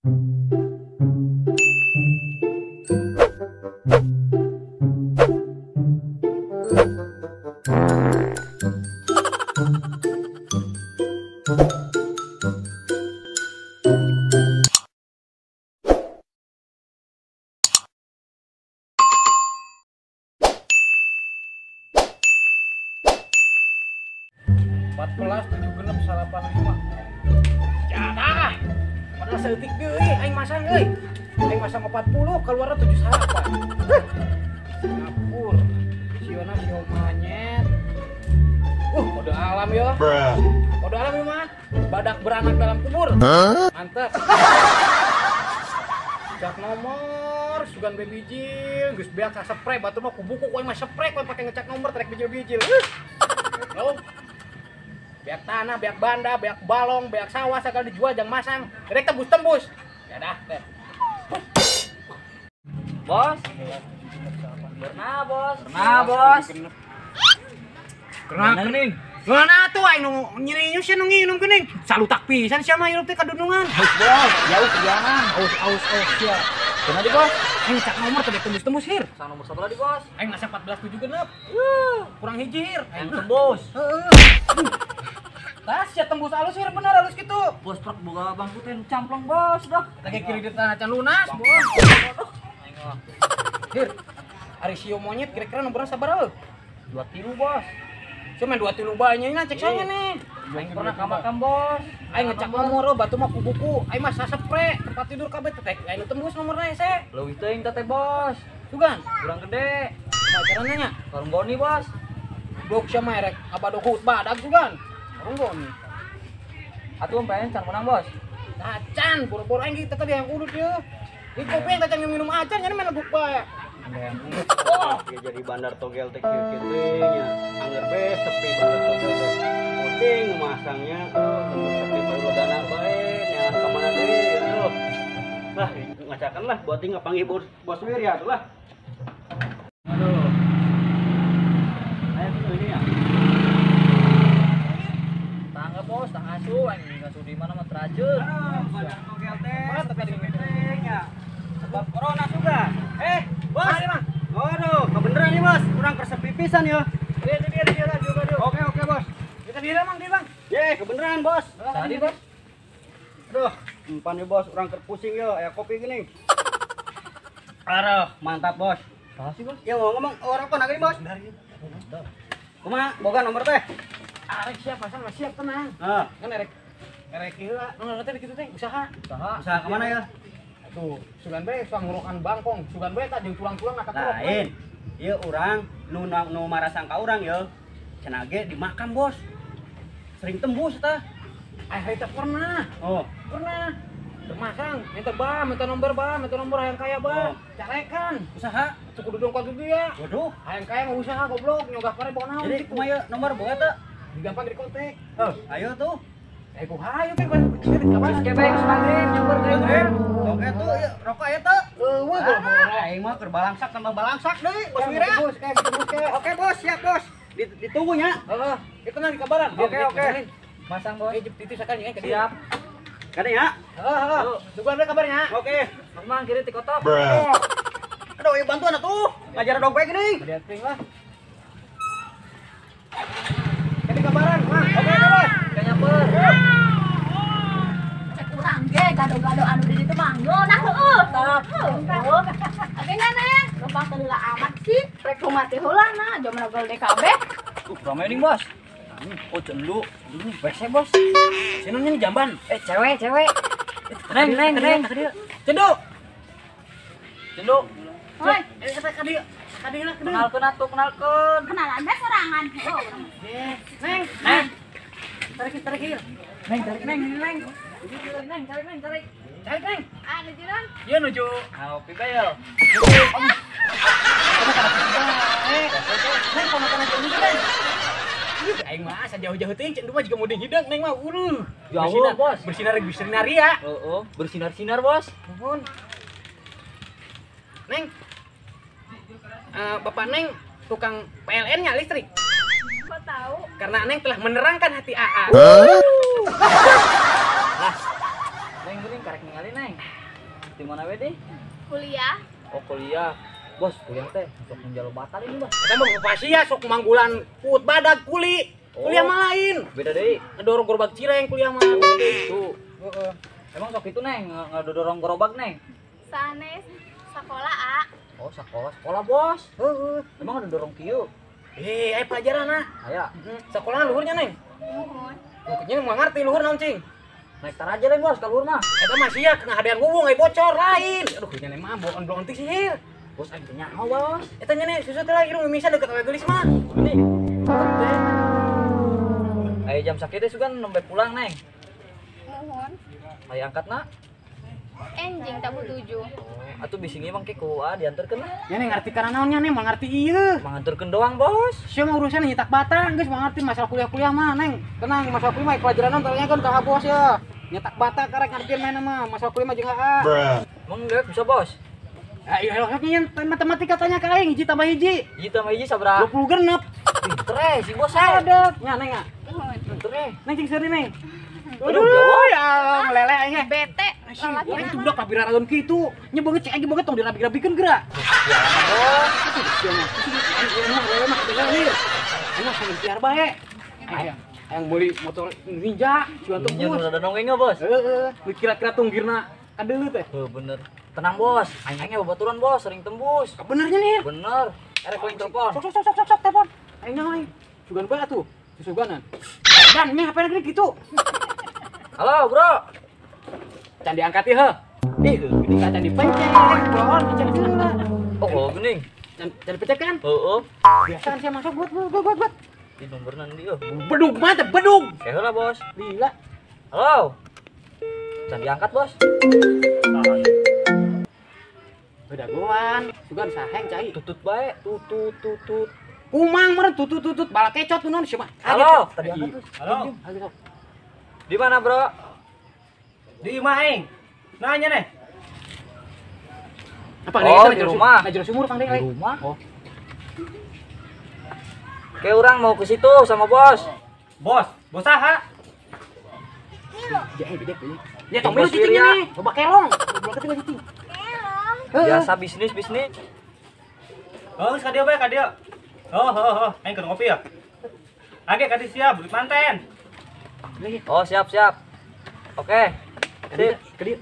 14 7 6 8 5. Jadah. Padahal saeutik deui aing masang euy. Aing masang 40 keluarna 78. Singapura. Siona sio monyet. Kode alam ya. Kode alam ya mah. Badak beranak dalam kubur. Mantap. Cak nomor sugan be bijil, geus beak sasepre batur mah ku buku ku aing mah sepre ku pake ngecak nomor trek bijil-bijil. Loh. Beak tanah, beak banda, beak balong, beak sawah segala dijual jangan masang. Rek tembus-tembus. Ya dah, teh. Bos. Nah, bos. Nah, bos. Kena geuning. Mana tuh aing nu nyirinya sia nu nginum geuning. Salutak pisan sia mah hirup teh kadunungan. Bos, jauh perjalanan. Aus sia. Kena di, bos. Aing cak nomor teh tembus-tembus hir. Sang nomor sabaraha di, bos? Aing masang 14 7 genep. Kurang hiji hir. Aing tembus. Heeh. Tas ya tembus alus hir bener alus gitu. Bos truk boga bangku teh camplong bos dah. Lagi kredit tanah can lunas, bos. Aing mah. Hir. Ari sio monyet kira-kira nomorna sabaraha? 23 bos. Cuma 23 bae nya cek saya nih. Aing pernah ka makam bos. Aing ngecak nomor batu mah ku buku. Aing mah sasepre tempat tidur kabeh teh. Aing tembus nomorna hese. Leuwih teuing teh bos. Sugan kurang gede. Kumaha carana nya? Warung Boni bos. Dok sia mah rek abadok badak sugan. Warung Boni. Atuh pengen can menang bos. Acan boro-boro aing kita tadi yang udut ye. Di kopi yang tacan minum acan nya main lebuk bae. Oh, ya jadi bandar togel teh kieu kieu teh nya. Angger be sepi bandar togel teh. Penting masangnya tuh sepi baru dana bae neangan ka mana deui tuh. Lah ngacakan lah buat tinggal panggil bos Wirya tuh lah. Aduh. Ayo tuh ini ya. Tangga bos, tang asu aing ngasu di mana mah terajun. Aduh, bandar togel teh sepi teh nya. Sebab corona juga. Bos. Waduh, kebeneran nih bos, kurang kersepi pisan ya. Dia juga. Oke bos. Kita dia Mang, dia Bang. Ye, kebeneran bos. Tadi bos. Aduh, empan nih bos, urang kerpusing yo, aya kopi gini. Aduh, mantap bos. Kasih bos. Ya mau ngomong orang kok nagih bos. Kumaha, boga nomor teh? Arek siap pasang mah siap tenang. Heeh. Kan erek heula, nomor teh kitu teh usaha. Usaha ka mana ya? Tuh, sugan bae suang ngurukan bangkong, sugan bae tah jeung tulang-tulang ngaka kerok. Lain. Ieu urang nu marasang ka urang ye. Cenah ge di makam, bos. Sering tembus tah. Ai teh pernah. Oh, pernah. Termasang, minta ba, minta nomor ba, minta nomor hayang kaya ba. Oh. Carekan. Usaha cukup dudung ka dia. Waduh, hayang kaya mah usaha goblok, nyogah pare bawa naon. Jadi kumaha nomor boga teh? Gampang di kontak. Heuh, ayo tuh. Eh ku hayu teh kapan kebek maghrib nyamper deui. Oke tuh, ya, rokok aya teu? Eueuh goblok. Aing mah keur balangsak tambah balangsak deui, Bos Wira. Oke, bos, siap bos. Ditunggu nya. Heeh, itu nanti kabaran. Oke. Masang bos. Titip sakali nya siap. Kada ya? Heeh. Tungguan we kabarnya. Oke. Mang kiri ti kotok. Aduh, ieu bantuan atuh. Ngajar dompet geuning. Lihat lah. Jadi kabaran, Mang. Oke, bos. Nyamper. Cek urang ge gado-gado anu di ditu mah ngeunah heueuh. Tah. Oke nya neng, lempang teu heula amat sih. Rek kumaha heula na, jaman gol DKB. Rame nih, Bos. Oh, cendu. WC, Bos. Sino nya jamban? Cewek, cewek. Neng. Cendu. Cendu. Hoi. Ka dieu. Ka dieu lah, kenalkeun atuh, kenalkeun. Kenalan bae sorangan. Heuh. Neng. Neng. Tarik. Neng, tarik neng, neng. Neng, tarik neng, tarik. Tarik neng. Ah, nuju naon? Ieu nuju. Ngopi bae yo. Neng, kono-kono cendu neng. Aing mah asa jauh-jauh teuing cendu mah jiga muding hideung neng mah. Jauh, bos. Bersinar ya. Heeh, bersinar-sinar, bos. Nuhun. Neng. Bapak Neng tukang PLN-nya listrik. Kok tahu? Karena Neng telah menerangkan hati AA. Lah. Neng geuning karek ningali Neng. Di mana we deh? Kuliah. Oh, kuliah. Bos, kuliah teh sok menjalo batal ini, Bos. Eta mah pasia sok manggulan puut badag kuli. Kuliah mah lain. Beda deui. Ngedorong gerobak cireng kuliah mah. Itu. Heeh. Emang sok itu Neng, ngedorong gerobak Neng? Sanes sekolah, A. Oh, sekolah, sekolah, Bos. Heeh. Emang ngedorong kieu? Eh, aya pelajaran ah. Aya. Sekolah luhurnya, Neng. Nuhun. Mungkin mah ngerti luhur naon, cing. Naik taraja lain, Bos, ka luhur mah. Eta mah sia kena hadean wuwung ai bocor lain. Aduh, nya mah bohong-bohong teh sihir. Bos aing teh nyaho, Bos. Eta nya nih susu teh lagi rumah misa deket awe geulis mah. Ini. Aya jam sakieu teh sugan nembe pulang, Neng. Nuhun. Aya angkatna? Enjing tabuh 7. Atuh bisi ngiwang ke ku A dianterkeun lah. Nya nih ngerti karena naon nya nih, mau ngerti ieu. Manganterkeun doang, Bos. Sia mah urusan nyetak batang, geus mau ngerti masalah kuliah-kuliah mah, Neng. Tenang, masalah kuliah mah pelajaran naon tanya kan ka bos ya. Nyetak bata karek ngerti mana mah, masalah kuliah mah jeung AA. Emang dewek bisa, Bos? Ah, iya iya matematika tanya ka aing, hiji tambah hiji. Hiji tambah hiji sabaraha? 20 genep. Pinter eh si bos eh. Ada. Nya Neng ah. Pinter eh. Neng cing seuri, Neng. Aduh, Aduh, ya Allah, meleleh aing eh. Bete. Aing tuh budak kabiraraeun kitu. Nya beungeut cing aing beungeut tong dirabik-rabikeun geura. Ya, Bos. Itu sia mah. Aing mah lele mah ketinggalan ieu. Aing mah ikhtiar bae. Aing yang beli motor Ninja, cuan tembus. Ninja ada dongengnya, Bos. Heeh, kira-kira tunggirna kadeuleu teh. Heuh, bener. Tenang, Bos. Aing aing babaturan, Bos, sering tembus. Benernya nih. Bener. Erek aing telepon. Sok sok sok sok sok telepon. Aing nyaho aing. Sugan bae atuh. Susuganan. Dan nya HP negeri gitu. Halo, Bro. Can diangkat ieu heuh. Ih, geuning can dipencet. Pohon pencet heula. Oh, geuning. Can dipencet kan? Heeh. Biasa kan saya masuk buat. Di nomor nanti euy. Bedug mah teh bedug. Kayak heula, Bos. Lila. Halo. Can diangkat, Bos. Bedagoan, sugan saheng cai. Tutut bae, tutut tutut. Kumang meureun tutut tutut bala kecot nu naon sia mah. Halo, tadi angkat. Halo. Di mana, Bro? Di imah aing. Nanya nih. Apa oh, di rumah. Nah, jero sumur Kang Dek. Di rumah. Oh. Oke, orang mau ke situ sama bos. Bos, bos saha? Ya, beda. Ya, tong milu cicingnya nih. Loba kelong. Loba ketinggal cicing. Kelong. Biasa bisnis, bisnis. Oh, geus ka dieu bae ka dieu. Oh, oh, oh, aing keur ngopi ya. Age ka dieu siap, beli manten. Oh, siap, siap. Oke. Sip. Ke dieu.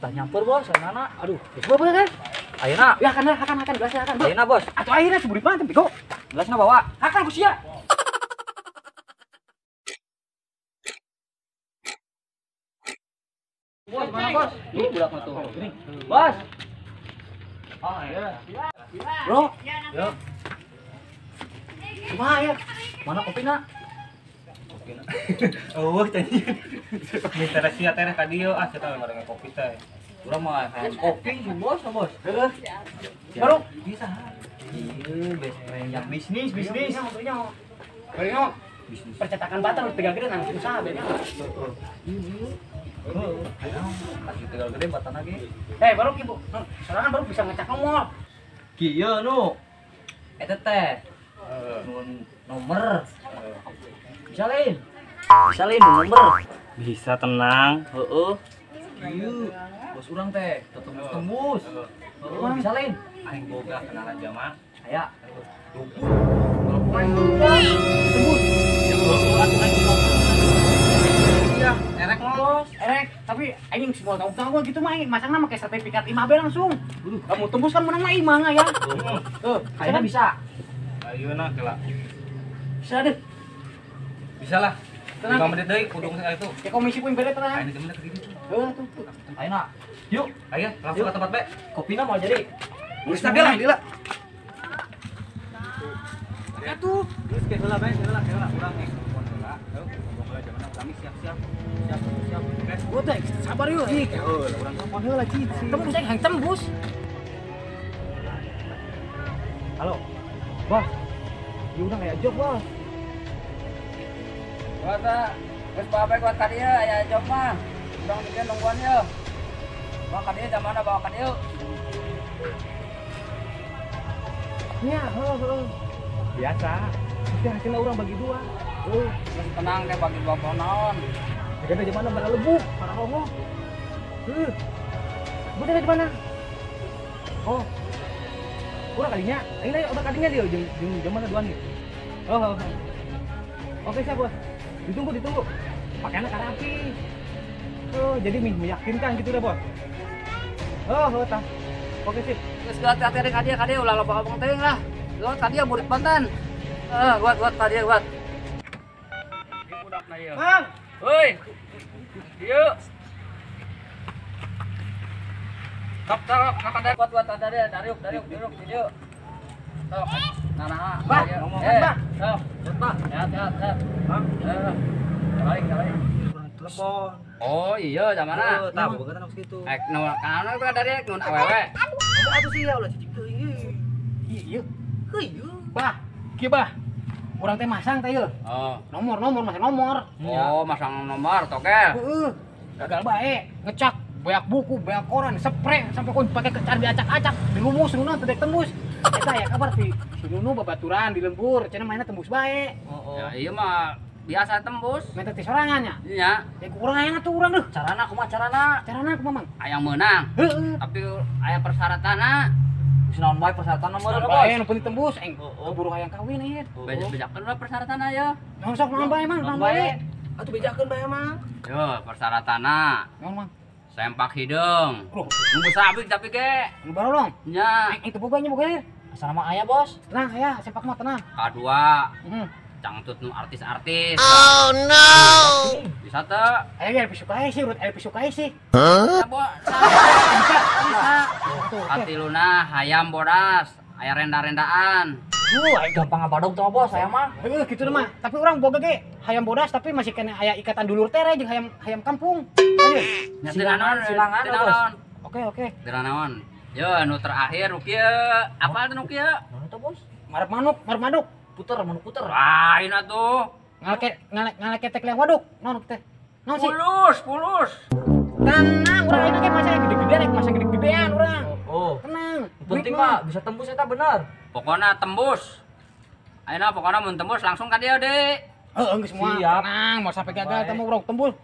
Tah nyampur, Bos, ayeuna. Aduh, geus bae kan? Ayeuna. Ya kan akan gelasnya akan. Ayeuna, Bos. Atuh ayeuna seburi manten bego. Gelasna bawa. Akan ku sia. Bos, mana, Bos? Ini budak mah tuh. Bos. Oh, iya. Bro. Yo. Kumaha ya? Mana kopina? Kopina. Eueuh teh. Minta sia teh ka dieu ah sia teh kopi teh. Urang mah hayang kopi sih, Bos, Bos. Heeh. Baru bisa. Iya, best friend yang bisnis, bisnis. Baru bisnis. Percetakan bata Tegal Gede nang usaha bednya. Heeh. Kasih Tegal Gede batana ge. Eh, baru ki, Bu. Sorangan baru bisa ngecak nomor. Kieu nu. Eta teh. Nomor. Bisa lain. Bisa lain nomor. Bisa tenang. Heeh. Kieu. Bos urang teh tembus-tembus. Heeh, bisa lain. Aing boga kenalan jamaah. Aya. Tembus. Iya, erek bos. Erek, tapi aing semua tahu-tahu gitu mah aing masangna make sertifikat imah be langsung. Kamu tembus kan menang mah imah ya. Tuh, kayaknya bisa. Ayeuna kela. Bisa deh. Bisa lah. Tenang. 5 menit deui kudung itu. Ya komisi pun beda tenang. Ayeuna gimana ke ditu? Heuh tuh. Ayeuna. Yuk, ayo langsung ke tempat B. Kopina mau jadi. Geus tadi lah, lila. Ya tuh. Geus ke heula bae, heula heula urang geus telepon heula. Heuh, ngomong heula jamana kami siap-siap. Siap, siap. Oke. Gua teh sabar yeuh. Ih, heula urang telepon heula cicing. Tembus aing hayang tembus. Halo. Bos. Ieu urang aya job, Bos. Gua teh geus bae kuat ka dieu aya job mah. Urang bikin nungguan yeuh. Bawa ka dieu jamana bawa ka dieu. Nya, heuh heuh. Biasa. Tapi hasilnya orang bagi dua. Tenang kayak bagi dua naon. Jika di mana bara lebu, para hongo. Heuh. Gua di mana? Oh. Urang kadinya, aing udah kadinya dia jeung jeung mana duan ieu. Oh, oh. Oke, siap, Bos. Ditunggu, ditunggu. Pakaiannya karapi. Oh, jadi meyakinkan gitu deh, Bos. Oh, oh, tah. Oke, sip. Geus hati-hati ka dieu ulah loba ngomong teuing lah. Lu ka dieu murid Banten. Heeh, buat ka dieu buat. Ieu budakna ieu. Mang. Heuy. Ieu. Tok tok ka buat buat ka dieu, dariuk dariuk dariuk di dieu. Tok. Nah nah. Bah, bah. Sok, bah. Sehat sehat sehat. Mang. Heeh. Baik, baik. Telepon. Oh iya, zamana. Tah, boga kan kitu. Ek nu kana teh dari nu awewe. Atuh sia ulah cicing teuing. Iya. Heuh. Bah, kieu bah. Urang teh masang teh ieu. Oh. Nomor-nomor masang nomor. Oh, masang nomor togel. Heeh. Gagal bae, ngecak beak buku, beak koran, spray sampai kun pakai kecar diacak-acak, dirumus nuna teu tembus. Eta ya kabar ti si Nunu babaturan di lembur, cenah mainna tembus bae. Oh, oh. Ya iya mah biasa tembus. Minta ti sorangan nya. Iya. Ya kurang aya atuh urang deuh. Carana kumaha carana? Carana kumaha Mang? Hayang meunang. Heeh. Tapi aya persyaratanna. Geus naon bae persyaratanna meureun, Bos. Bae nu penting tembus aing keburu hayang kawin ieu. Bejakeun lah persyaratanna ya. Naon sok naon bae Mang, naon bae. Atuh bejakeun bae Mang. Yo, persyaratanna. Naon Mang? Sempak hideung. Loh, nu sabik tapi ge. Nu barolong. Nya. Aing teu boga nya boga ieu. Asal mah aya, Bos. Tenang aya, sempak mah tenang. Kadua. Heeh. Cangtut nu artis-artis. Oh no. Bisa teu? Aya ge Elvi Sukaesih, urut Elvi Sukaesih. Hah? Bisa. Bisa. Katiluna hayam bodas, aya renda-rendaan. Aing gampang ngabadog teh Bos, hayam mah. Heuh, kitu mah. Tapi urang boga ge hayam bodas tapi masih kena aya ikatan dulur tere jeung hayam hayam kampung. Silangan, silangan, Bos. Oke, oke. Teu naon. Yo, nu terakhir nu kieu. Apa teh nu kieu? Naon teh, Bos? Marep manuk, marep manuk. Puter, manuk puter. Lain atuh. Ngaleke ngalek ngaleketek liang waduk. Naon teh? Naon sih? Pulus, pulus. Tenang, urang ayeuna ge masa gede-gedean, masa gede-gedean urang. Oh. Tenang. Penting mah bisa tembus eta bener. Pokona tembus. Ayeuna pokona mun tembus langsung ka dieu, Dik. Heeh, geus moal. Tenang, mau sampai gagal teh mah urang tembus.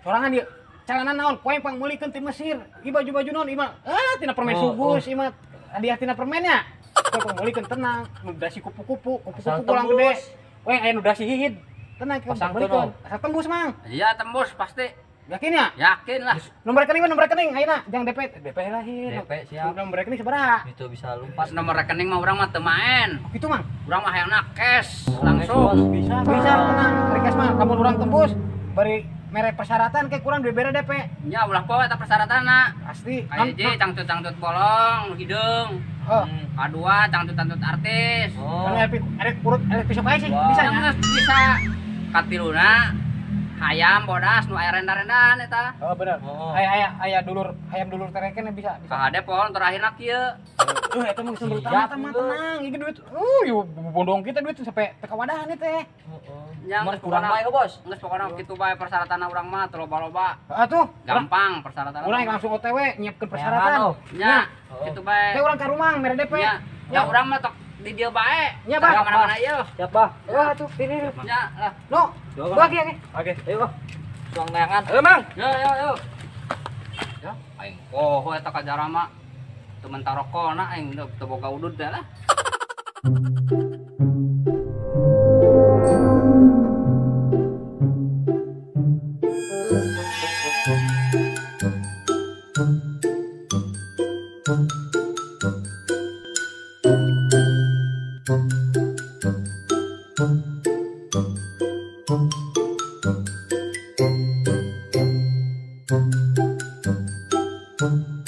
Sorangan ieu. Celana naon? Poe pangmeulikeun ti Mesir. Ieu baju-baju naon ieu mah? Ah, tina permen sugus ieu mah. Hadiah tina permennya. Poe pangmeulikeun tenang, nu dasi kupu-kupu, kupu-kupu pulang gede. Poe aya nu dasi hihid. Tenang, pangmeulikeun. Asal tembus, Mang. Iya, tembus pasti. Yakin ya? Yakin lah. Nomor rekening mah nomor rekening ayeuna, jangan DP, DP lah ieu. DP siap. Nomor rekening sabaraha? Itu bisa lompat. Nomor rekening mah urang mah teu maen. Gitu, Mang. Urang mah hayangna cash langsung. Bisa, bisa tenang. Cash mah lamun urang tembus bari mere persyaratan kayak kurang dibere DP. Nya ulah poe eta persyaratanna. Pasti. Kahiji cangcut-cangcut bolong hideung. Oh. Kadua cangcut-cangcut artis. Oh. Kan LP arek urut LP Sukaesih bisa nya? Bisa. Katiluna hayam bodas nu aya renda-rendaan eta. Oh bener. Oh. Aya aya dulur hayam dulur tereken bisa bisa. Kahade pohon terakhirna kieu. Eta mah geus utama mah tenang. Ieu duit. Ieu bondong kita duit sampai teu kawadahan ieu teh. Heeh. Nya kurang bae Bos. Geus pokona kitu bae persyaratanna urang mah teu loba-loba. Heeh tuh. Gampang persyaratanna. Urang langsung OTW nyiapkeun persyaratan. Nya, kitu bae. Teh urang ka rumah mere DP. Nya urang mah tok di dieu bae. Nya, Bah. Ka mana-mana ieu. Siap, Bah. Heeh atuh, diri. Nya lah. No. Gua ge ge. Oke, ayo. Suang neangan. Ayo, Mang. Yo yo yo. Ya, aing poho eta ka jarama. Teu mentah rokona aing teu boga udud teh lah. Thank you.